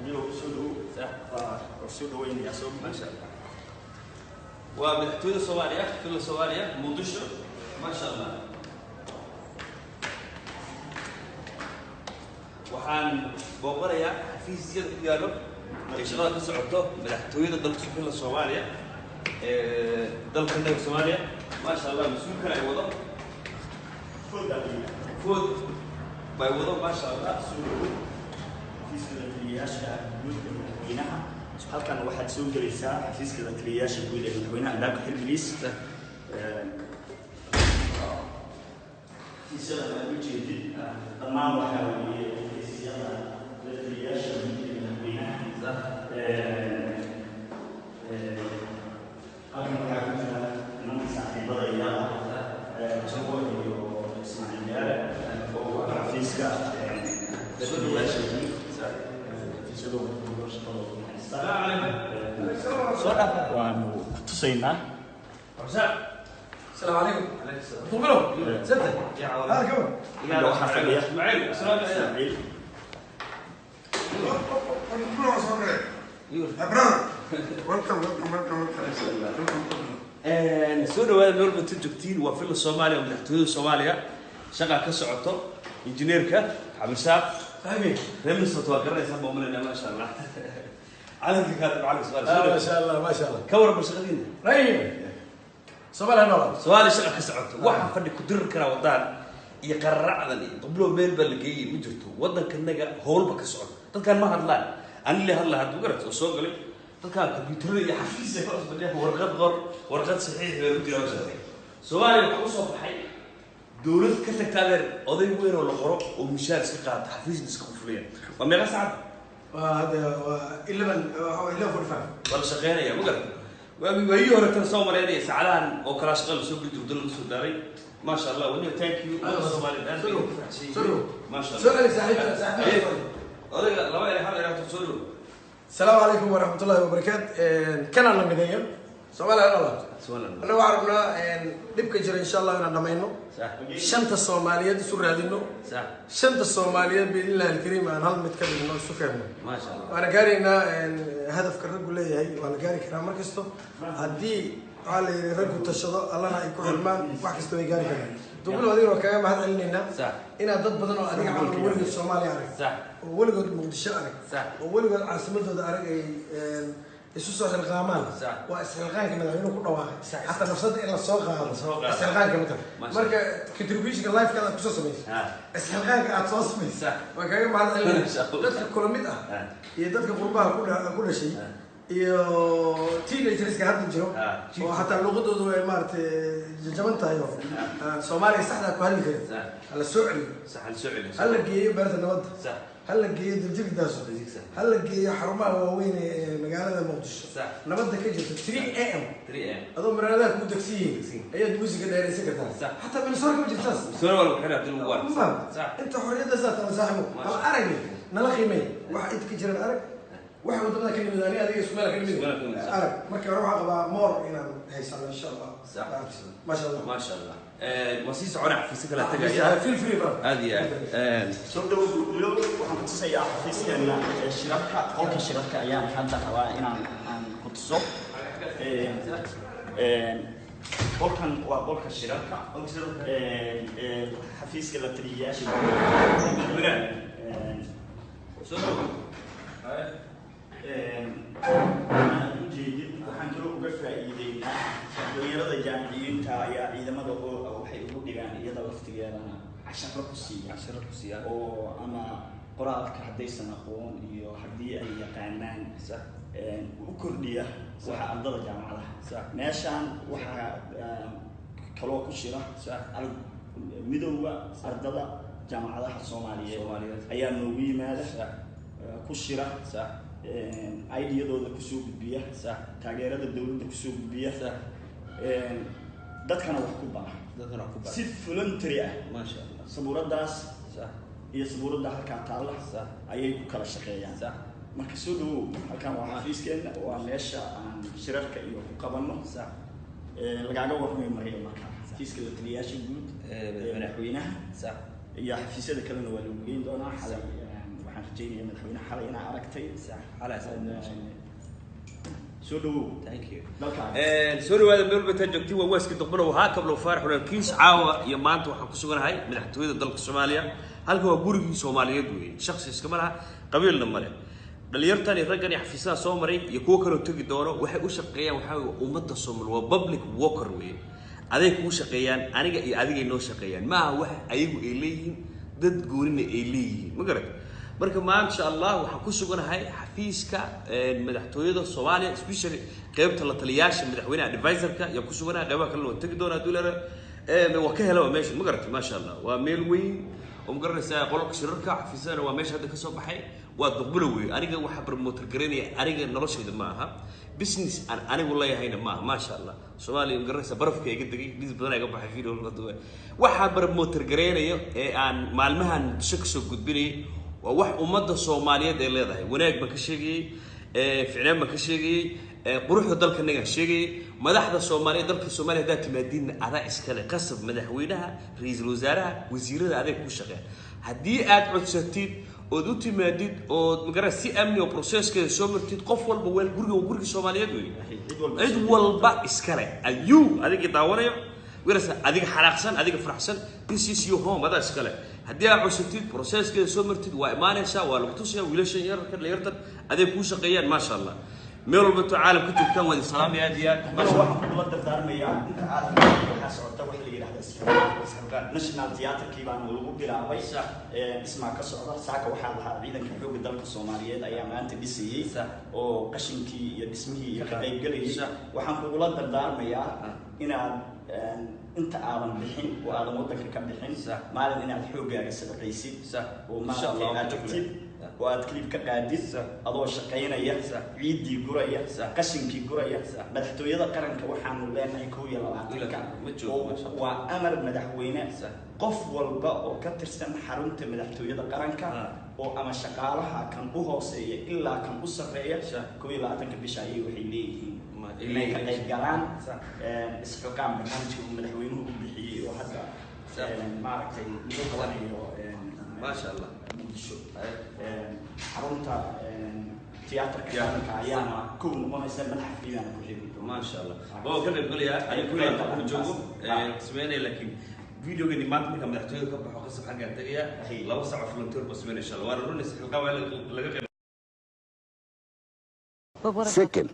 Duqbilow, soo dhowow. Waa soo dhaweynayaa soo. Maasha Allah, waa madaxtooyada Soomaaliya, Villa Soomaaliya, Muqdisho. Maasha Allah, waxaan booqanayaa xafiisyada ku yaallo ee shaqada ka socoto madaxtooyada dalka, Villa Soomaaliya ee dalka Soomaaliya. Maasha Allah, mas-uulkan ay wado Food bay wado. Maasha Allah. Soo dhowow, xafiiska la taliyayaasha guud ee madaxweynaha. Halkan waxaad soo gelaysaa xafiiska la taliyayaasha guud ee madaxweynaha, albaabka xilbiliis. Xafiisyada aad u jeedid dhammaan waxaa weeye xafiisyada la taliyayaasha guud ee madaxweynaha. Halkan waxaa ku jira nimanka saaxiibada iyada, Jago iyo Ismaaciil Gaare, oo xafiiska la taliyayaasha guud xafiisyadooda shaqadooda haysta. Soo dhaafa. Waanu ku tusaynaa. Cabdisaaq. السلام عليكم. طولوا ستة هذا كمان. Hadda waxaa fadhiya Ismaaciil, salaam. Ismaaciil. My brother, welcome, welcome, welcome, welcome. Welcome. Soo dhawaada meel walba joogtiin. Waa Villa Soomaaliya oo madaxtooyada Soomaaliya shaqa ka socoto. Injineerka Cabdisaaq. صاحبي. Reer Minnesota waa garanaysaa baa umaleynaa. Maasha Allah, calanka kaatib calanka Soomaaliya. ما شاء الله، ما شاء الله. Ka warran shaqadiina. رهيب، صباح النور. Soomaaliya shaqa ka socoto. Waxaa fadhi ku dirir karaa wadaan iyo qararacdan iyo Duqbilow meel baa la geeyey ma jirto. Waddankanaga howlba ka socoto. Dadkaan ma hadlaan, ani le hadla hadda garat oo soo galay. Dadkaan kombiyuutarada iyo xafiis ay hoos fadhiyaan, warqad qor, warqad saxiix bay ku jiraan. Masha Soomaaliya waxaa usoo baxay dowlad ka tagta, adeer, oday weyn oo la qoro oo mishaar iska qaata, xafiisna iska qufulaya. Waa meeqa saacad? هذا 11 11:45. Waa la shaqeynaya, ma garata? Waayihii hore tan soo maleynaya saacadahan oo kalaa shaqa lasoo geli jiro, dal laga soo daaray. Maasha Allah, waniga thank you. Ummadda Soomaaliyeed aad bay ugu faraxsan yihiin. Maasha Allah. سؤالي صاحبي صاحبي. Odayga laba erey, hal erey soo dhow. السلام عليكم ورحمة الله وبركاته. كان لنا مدينة صوماليا الله. Soomaaliya. أنا وعرفنا dhibka jira insha Allah inaan dhamayno, shanta Soomaaliyeed isu raadino, shanta Soomaaliyeed biidnillahi alkariim aan hal mid ka dhigno, isu keenno. Maasha Allah. Waana gaaraynaa hadafka raggu leeyahay, waa la gaari karaa mar kasto haddii waxaa la yidhi raggu tashado, Allana ay ku xirmaan, wax kasta way gaari karaan. Duqul, adiga waa kaaga mahad celinaynaa inaad dad badan oo adiga camal weligood Soomaaliya arag, oo weligood Muqdisho arag, oo weligood caasimadooda arag, ay isu soo xilqaamaan. Waa isxilqaanka madaxweynuhu ku dhawaaqay, xataa nafsada in la soo qaado. Lasoo qaado. Isxilqaanka mata Masha. Marka contributionka lifeka aad kusoo samaysay, isxilqaanka aad soo samaysay, waa kaaga mahad celinaya. Masha Allah. Dadka kula mid ah iyo dadka qurbaha ku dhashay iyo teenagerska hadda jiro oo xataa luqadoodu ay maaragtay jajaban tahay oo aan Soomaaliya saxda ku hadli karin, hala soo celiyo. Sax, hal soo celiyo. Hala geeyo beerta nabadda, hala geeyo Daljirka Daaso, hala geeyo xarumaha waaweyn ee magaalada Muqdisho. Nabadda ka jirta 3 a.m. 3 m. Adoo maraadaha kuu degsan yihiin ayaad muusiga dheeraysan kartaa. Xataa Minnesota kama jirtaas. Soo waa lagu xiraa hadii lagu waaro. Ma inta xorriyadda saa tala saaxibo. Masha. Hal aragni nala qiimeey waxa inta ka jiraan, arag waxa wadamada ka nimid, ani adiga isku meel ka nimid. Isku meel ka nimid, sax. Arag marka hore waxaa qabaa moor inaan haysano insha Allah. Maasha Allah. Maasha Allah, waa sii socona, xafiisyo kala tagaya. Feel free, bro. Aad iyo aad. Soo dhawow, Duqbilow. Waxaan ku tusayaa xafiiskeena ee shirarka, qolka shirarka ayaan hadda rabaa inaan aan ku tuso. Qolkan waa qolka shirarka. Xafiiska la taliyayaasha. Soo dhow. Aan ujeedid, waxaan kaloo uga faa'iideynaa dhalinyarada jaamiciyiinta ayaa ciidamada oo waxay ugu dhigaan iyada laftigeedana casharo ku siiya. Casharo ku siiyaan. Oo ama qoraalka haddaysan aqoon iyo haddii ay yaqaanaan u kordhiya waxa ardada jaamacadaha. Meeshaan waxaa kaloo ku jira midowga ardada jaamacadaha Soomaaliyeed Soomaaliyeed. ayaa noogu yimaada, ku shira, ideadooda kusoo gudbiya, taageerada dowladda kusoo gudbiya, dadkana wax ku bara. Dadkana ku bara. Si voluntary ah. Maasha Allah. Sabuuradaas iyo sabuuradda halkaa taalla ayay ku kala shaqeeyaan. Marka soo dhawow, halkan waa xafiiskeenna, waa meesha aan shirarka iyo ku qabanno. Lagaaga warramay mariyo marka xafiiska la taliyayaasha guud Ee, ee madaxweynaha iyo xafiisyada kalena waa lagu geyn doonaa. Xalay waxaan Waxaan rajaynayaa madaxweyne xalay inaa aragtay. Sax, xalay. Soo dhawow. Thank you. Dalkaaga. Soo dhawaada meel walba intaad joogtiin. Waa waaski Duqbalow haa kablow Faarax walaalkiis. Caawa iyo maanta waxaan ku suganahay madaxtooyada dalka Soomaaliya. Halka waa gurigii Soomaaliyeed weeye, shakhsi iskama laha, qabiilna male. Dhalinyartan iyo raggan iyo xafiisyada soo maray iyo kuwo kaloo tegi doono waxay u shaqeeyaan waxaa weeye ummadda Soomaali, waa public worker weeye. Aday kuu shaqeeyaan, aniga iyo adigay noo shaqeeyaan. Ma aha wax ayagu ay leeyihiin, dad goonina ay leeyihiin, ma garat? Marka maasha Allah waxaan ku suganahay xafiiska madaxtooyada Soomaaliya, especially qeybta la taliyaasha madaxweynaha, advisorka ayaan ku suganahay. Qeybaha kalena waan tegi doonaa hadduu leeyahay. Waa ka helaba meesha, ma garatay? Maasha Allah, waa meel weyn oo, ma garanaysaa, qolalka shirarka xafiisyadana waa meesha hadda ka soo baxay. Waa Duqbulo wey. Aniga waxaa promoter garaynaya aniga noloshayda ma aha, business aan anigu leeyahayna ma aha. Maasha Allah, Soomaaliya, ma garanaysaa, barafka iga degay, dhis badan iga baxay video la duubay. Waxaa promoter garaynaya ee aan maalmahan Muqdisho kasoo gudbinayay waa wax ummadda Soomaaliyeed ay leedahay. Wanaag baan ka sheegayey, ficnaan baan ka sheegayey, quruxda dalkanagaan sheegayey, madaxda Soomaaliyeed. Dalka Soomaaliya haddaad timaadiinna adaa iskale qasab. Madaxweynaha, ra-iisul wasaaraha, wasiirada aday ku shaqeeyaan. Haddii aad codsatid ood u timaadid ood magara si amni oo processkeeda soo martid, qof walba weel guriga waa gurigii Soomaaliyeed wey. Cid walba. Cid walba iskale ayuu adigii daawanayo wirasa, adiga xanaaqsan, adiga faraxsan, this is your home, adaa iskale. Haddii aad cusubtid, processkeeda soo martid, waa imaanaysaa, waa lagu tusaya. Wiilashan yararka, dhalinyartan aday kuu shaqeeyaan. Maasha Allah, meel walba too caalam ka joogtaan waa idin salaamaya aad iyo aad. Maasha, waxaan kugula dardaarmayaa inta caalamka waxaa socota waxa la yidhahda isxilqaan. National Theaterkii baana lagu bilaabay. Dhismaa ka socda. Saaka waxaa lahaa ciidanka xoogga dalka Soomaaliyeed ayaa maanta dhisayey oo qashinkii iyo dhismihii iyo ka qaybgelayay. Waxaan kugula dardaarmayaa inaad inta aadan bixin oo aadan waddanka ka bixin maalin inaad xooggaaga sadaqaysid oo Insha maaragtay Allah, aad tagtid oo aad clip ka qaadid adoo shaqaynaya, ciiddii guraya, qashinkii guraya. Madaxtooyada qaranka waxaanu leenahay 21-ka Ma joogo, oo masha Allah. waa amar madaxweyne. Qof walba oo ka tirsan xarunta madaxtooyada qaranka oo ama shaqaalaha kan u hooseeya ilaa kan u sarreeya, 21-ka bisha ayay waxay leeyihiin inay ka qayb galaan isxilqaan, barnaamijka uu madaxweynuhu u bixiyey oo hadda maaragtay lagu qabanayo Maasha Allah. Muqdisho. Xarunta tiyaatarka qaranka ayaana kow noqonaysa, madaxfiidana ku xigi doona. Maasha Allah, waa ka qayb galayaa aniga kuliga kuma joogo sameynaya, laakiin videogani maanta markaa madaxtooyada ka baxo qasab xaggaan tagaya. 2 saac volunteer baa sameynaya insha Allah. Waana runaysa, xilqaan waa laga qayb Second.